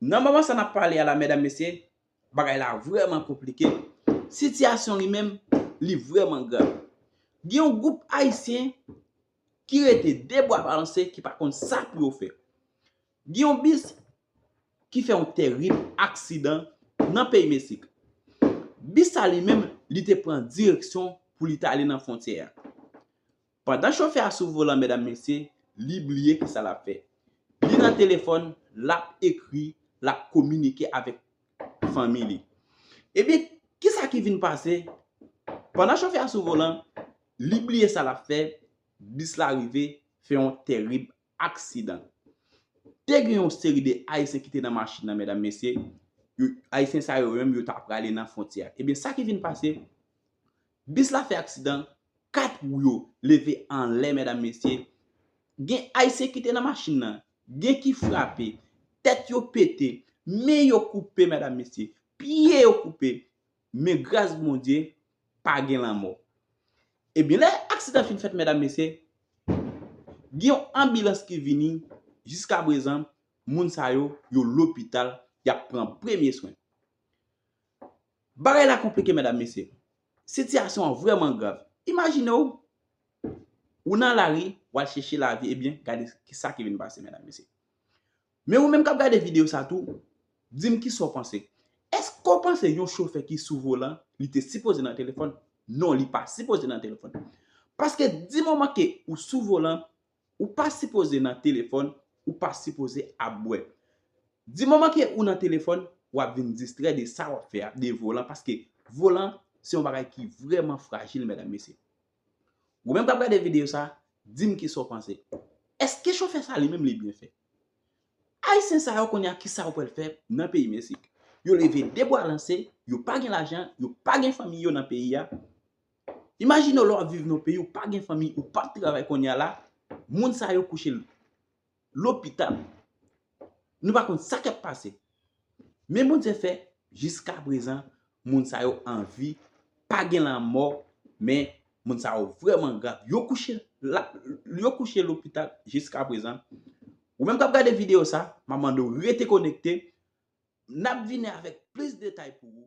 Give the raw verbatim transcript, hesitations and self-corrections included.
Nan moman sa n ap pale a la, medam, mesye, bagay la vrèman konplike. Sitiyasyon li menm, li vrèman grav. Gen yon gwoup ayisyen ki rete de bra balanse, ki pa konn sa pou yo fè. Gen yon bis ki fè yon tèrib aksidan nan peyi Meksik. Bis sa li menm, li te pran direksyon pou li t ale nan fwontyè a. Pandan chofè a sou volan, medam, mesye, li bliye kisa l ap fè. Li nan telefòn, l ap ekri, l ap kominike avèk fanmi li. Ebyen, kisa ki vin pase? Pandan chofè a sou volan, li bliye sa l ap fè, bis la rive fè yon tèrib aksidan. Te gen yon seri de Ayisyen ki te nan machin nan, medam, mesye. Yo, Ayisyen sa yo menm, yo ta prale nan fwontyè a. Ebyen, sa ki vin pase, bis la fè aksidan, kat wou yo leve anlè, medam, mesye. Gen Ayisyen ki te nan machin nan, gen ki frape, tèt yo pete, men yo koupe, medam, mesye, pye yo koupe, men gras Bondye, pa gen lanmò. Ebyen, lè aksidan fin fèt, medam, mesye, gen yon anbilans ki vini, jiska prezan, moun sa yo, yo lopital, y ap pran premye swen. Bagay la konplike, medam, mesye. Sitiyasyon an vrèman grav. Imajine w, ou nan lari, w al chèche lavi, ebyen, gade kisa ki vin pase, medam, mesye. Men ou menm k ap gade videyo sa tou, di m kisa w panse. Èske w panse yon chofè ki sou volan, li te sipoze nan telefòn? Non, li pa sipoze nan telefòn. Paske di moman ke ou sou volan, ou pa sipoze nan telefòn, ou pa sipoze ap bwè. Di moman ke ou nan telefòn, w ap vin distrè de sa w ap fè a, de volan, paske volan se yon bagay ki vrèman frajil, medam, mesye. Ou menm k ap gade videyo sa, di m kisa w panse. Èske chofè sa li menm li byen fè? Ayisyen sa yo kounye a kisa yo pral fè nan peyi Meksik? Yo leve de bra lanse, yo pa gen lajan, yo pa gen fanmi yo nan peyi a. Imajine w lè w ap viv nan peyi, ou pa gen fanmi, ou p ap travay kounye a la, moun sa yo kouche lopital. Nou pa konn sa k ap pase. Men Bondye fè, jiska prezan, moun sa yo an vi, pa gen lanmò, men moun sa yo vrèman grav. Yo kouche la, yo kouche lopital jiska prezan. Ou menm k ap gade videyo sa, m ap mande w rete konekte. N ap vini avèk plis detay pou ou.